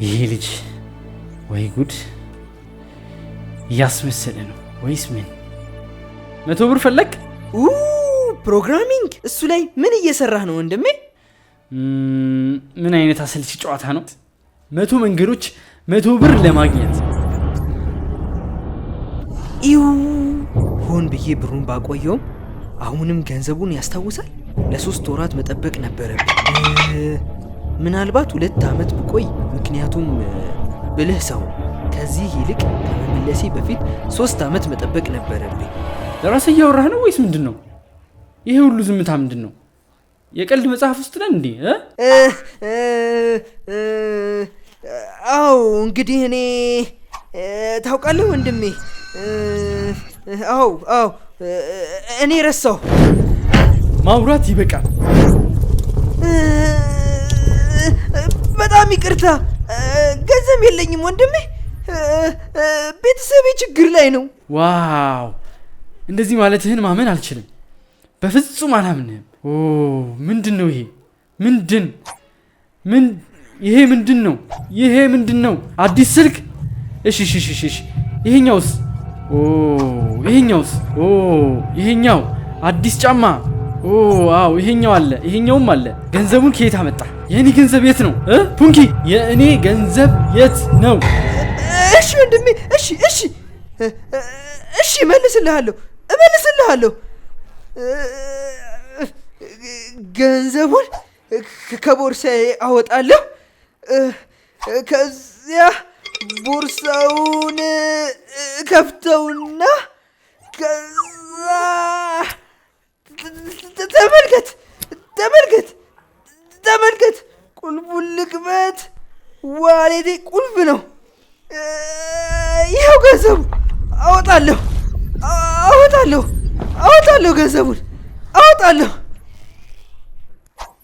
ይሄ ልጅ ወይ ጉድ! እያስመሰለ ነው ወይስ ምን? 100 ብር ፈለግ? ኡ programming፣ እሱ ላይ ምን እየሰራህ ነው ወንድሜ? ምን አይነት አሰልቺ ጨዋታ ነው? 100 መንገዶች 100 ብር ለማግኘት። ኢው፣ ሆን ብዬ ብሩን ባቆየውም አሁንም ገንዘቡን ያስታውሳል። ለ3 ወራት መጠበቅ ነበረብኝ። ምናልባት 2 ዓመት ብቆይ፣ ምክንያቱም ብልህ ሰው ነው። ከዚህ ይልቅ ከመመለሴ በፊት 3 ዓመት መጠበቅ ነበረብኝ። ለራስህ እያወራህ ነው ወይስ ምንድን ነው? ይሄ ሁሉ ዝምታ ምንድን ነው? የቀልድ መጽሐፍ ውስጥ ነን እንዴ? እ? እ፣ እ፣ እ፣ አዎ፣ እንግዲህ እኔ ታውቃለህ ወንድሜ፣ አዎ አዎ፣ እኔ ረሳሁ። ማውራት ይበቃል። በጣም ይቅርታ፣ ገንዘብ የለኝም ወንድሜ፣ ቤተሰቤ ችግር ላይ ነው። Wow፣ እንደዚህ ማለትህን ማመን አልችልም። በፍጹም አላምንህም። ኦ፣ ምንድን ነው ይሄ? ምንድን ምን ይሄ ምንድን ነው? ይሄ ምንድን ነው? አዲስ ስልክ? እሺ እሺ እሺ እሺ። ይሄኛውስ? ኦ፣ ይሄኛውስ? ኦ፣ ይሄኛው አዲስ ጫማ። ኦ አዎ፣ ይሄኛው አለ፣ ይሄኛውም አለ። ገንዘቡን ከየት አመጣ? የእኔ ገንዘብ የት ነው እ? ፑንኪ፣ የእኔ ገንዘብ የት ነው? እሺ ወንድሜ፣ እሺ እሺ እሺ፣ እመልስልሃለሁ፣ እመልስልሃለሁ። ገንዘቡን ከቦርሳዬ አወጣለሁ። ከዚያ ቦርሳውን ከፍተውና ከዛ ተመልከት፣ ተመልከት፣ ተመልከት። ቁልፉን ልክፈት። Wallet ኤ ቁልፍ ነው። ይኸው ገንዘቡ። አወጣለሁ፣ አወጣለሁ፣ አወጣለሁ፣ ገንዘቡን አወጣለሁ።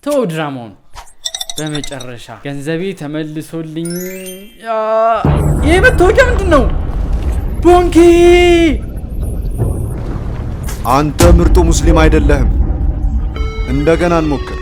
ተወው ድራማውን። በመጨረሻ ገንዘቤ ተመልሶልኝ። ይሄ መታወቂያ ምንድን ነው? ቦንኪ! አንተ ምርጡ ሙስሊም አይደለህም። እንደገና እንሞክር።